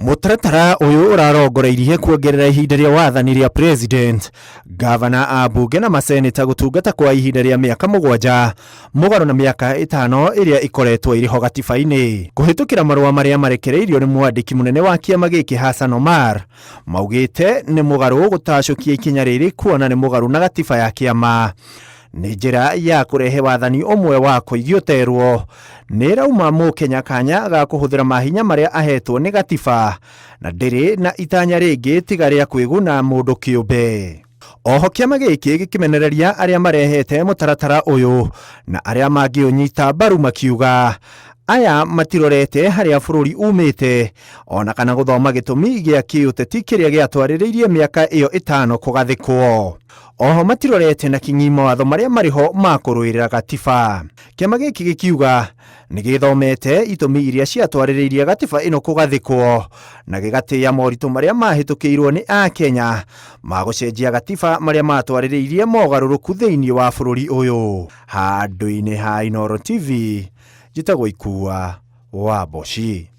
Mũtaratara ũyũ ũrarongoreirie kuongerera ihinda rĩa wathani rĩa president, ngavana a mbunge na maseneta gũtungata kwa ihinda rĩa mĩaka mũgwanja mũgarũ na mĩaka ĩtano ĩrĩa ĩkoretwo ĩrĩ ho gatiba-inĩ. Kũhĩtũkĩra marũa marĩa marekereirio nĩ mwandĩki mũnene wa kĩama gĩkĩ Hassan Omar, maugĩte nĩ mũgarũ gũtacũkia ikinya rĩrĩ kuona nĩ mũgarũ na gatiba ya kĩama. Nĩ njĩra ya kũrehe wathani ũmwe wa kũigi ũterwo. Nĩ ĩrauma mũkenya kanya ga kũhũthĩra mahinya marĩa ahetwo nĩ gatiba na ndĩrĩ na itanya rĩngĩ tiga rĩa kwĩguna mũndũ kĩũmbe. Oho kĩama gĩkĩ gĩkĩmenereria arĩa marehete mũtaratara ũyũ na arĩa mangĩũnyita mbaru makiuga aya matirorete harĩa bũrũri umĩte ona kana gũthoma gĩtũmi gĩa kĩũteti kĩrĩa gĩatwarĩrĩirie mĩaka ĩyo ĩtano kũgathĩkwo. Oho matirorete na kinyi mawatho marĩa marĩ ho ma kũrũĩrĩra gatiba. Kĩama gĩkĩ gĩkiuga nĩ gĩthomete itũmi iria ciatwarĩrĩirie gatiba ĩno kũgathĩkwo na gĩgatĩĩa moritũ marĩa mahĩtũkĩirwo nĩ Akenya ma gũcenjia gatiba marĩa matwarĩrĩirie mogarũrũku thĩinĩ wa bũrũri ũyũ. Handũ-inĩ ha Inooro TV, njĩtagwo Ikua wa Mboci.